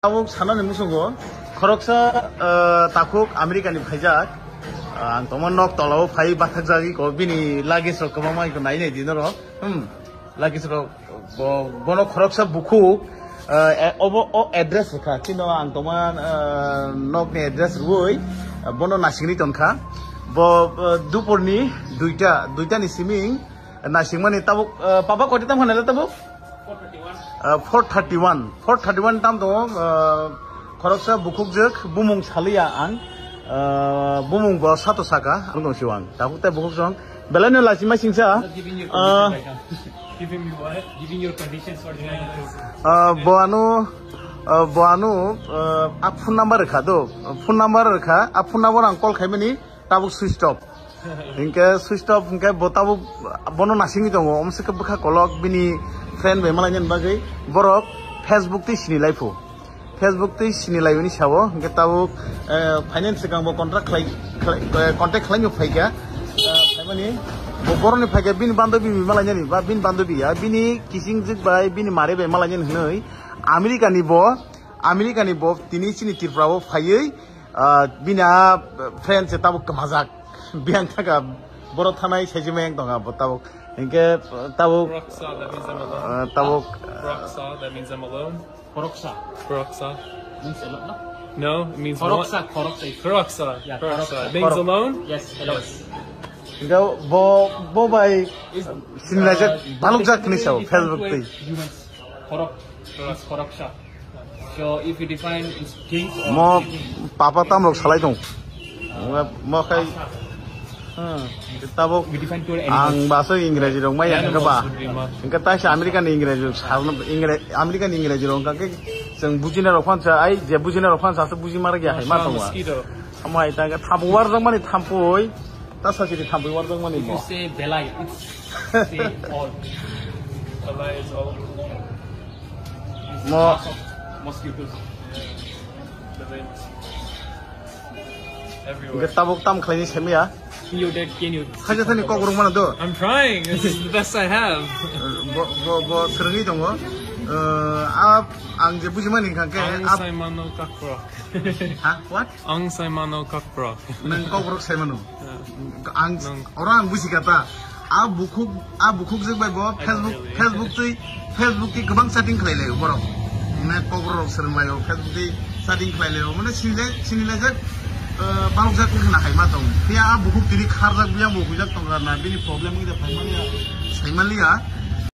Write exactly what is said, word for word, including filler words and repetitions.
Tabuk sanani musungo khoroksa, ah, takhuk America ni phaijak. Ah, ang tongma nok tolao phai bathakjagwi ko bini luggage rok kwbangma iko nai nai di norok. Hmm. Luggage rok bo, bono khoroksa bukhuk, ah, e, obo o address rwkha. Chino ang tongma, ah, nok ni address rwui, ah, bono nasingni tongkha. Bo, ah, dupor ni duita, duita ni siming nasingmani tabuk, ah, papa koti tam khanai tabuk? Ah, four thirty-one, four thirty-one tam tongo, ah, khoroksa bukhukjwk bumung saliya ang, ah, bumung bo sato saka ang tong siwang. Tabuk tai bukhuk song belai no lachima singsa, Not giving you ah, permission right now. Giving you what? Giving your conditions for the night. Ah, bo ano, ah, bo ano, ah, a phone number rwkha do, phone number rwkha, a phone number ang call khaimani tabuk switch off. Hinkhe switch off hinkhe bo tabuk bono nasingwi tongo. Omsike bwkha kolok bini friend bai malainani bagwi borok Facebook twi sinilaiphuru. Facebook twi sinilaiwi sao hinkhe tabuk, eh, finance swkang bo contract khlai, khlai, eh, contact khlaino phaikha. Eh, phaimani bo boroni phaikha bini bandobi bai malainani ba bini bandobi ya bini kisingjwk bai bini mare bai malainani hwnwi America ni bo, America ni bo tini chini Tripura o phaiwi, ah, bini a friend se tabuk kwmajak. Biyang thaka borok thanai saijima yang tonga bo tabuk. Hinkhe, uh, tabuk, Proksa, that means I'm alone. Uh, tabuk, uh, Proksa, that means I'm alone. Proksa. Proksa. Means alone, no? No, it means Khoroksa, one. Khoroksa. Khoroksa. Yeah, Khoroksa. Khoroksa. Means Khorok-, alone? Yes, alone. Yes. Hinkhe bo, bo bai Is, sinilajak uh, balukjak hinwi sao, technically Facebook referred to twi. Humans. Khorok. It's Khoroksa. So if you define things or Mo papa tamrok salai tong. Mo, mo khai. Hmm. Tabuk We define pure ang animals. Baso Ingraji rok maya Animals ba. Would be more. Engka taisa American Ingraji rok sarno Ingra-, American Ingraji rok engka ke chwng bujina rok phan sa ai je bujina rok phan sa buji mar gya hai ma Mosquito. Tong wa. Mosquito. Amai ta engka thampui warjak mani thampui. Ta sa siri thampui warjak mani. If you mo. Say belai, it's say all. Belai is all. Mo. Mosquitoes. Belai mosquitoes. Everywhere. Engke tabuk tam khlaini semya. Can you that, can you? Khaja thani kok rung mana do. I'm trying. This is the best I have. Bo, bo, bo swrwngwi tongo. Eh, a, ang je bujimani hwnkha khe Ang a saimano kakrok. Ha? What? Ang saimano kakrok. Nang kokrok saimano. Yeah. Ang, Nang oro ang buji kata. A bukhuk, a bukhuk jek bai bo I don't Facebook, really. Facebook twi, Facebook twi kwbang chatting khlai laio borok. Mane kokrok rok swrwng laio, Facebook twi chatting khlai laio. Mane sinile, sinile jek, eh, balok jak wngkha na hai ma tong. Phiya a bukhuk tini kharjak biyang bo hujak tong na bini problem wngkha phai manya. Sai manya.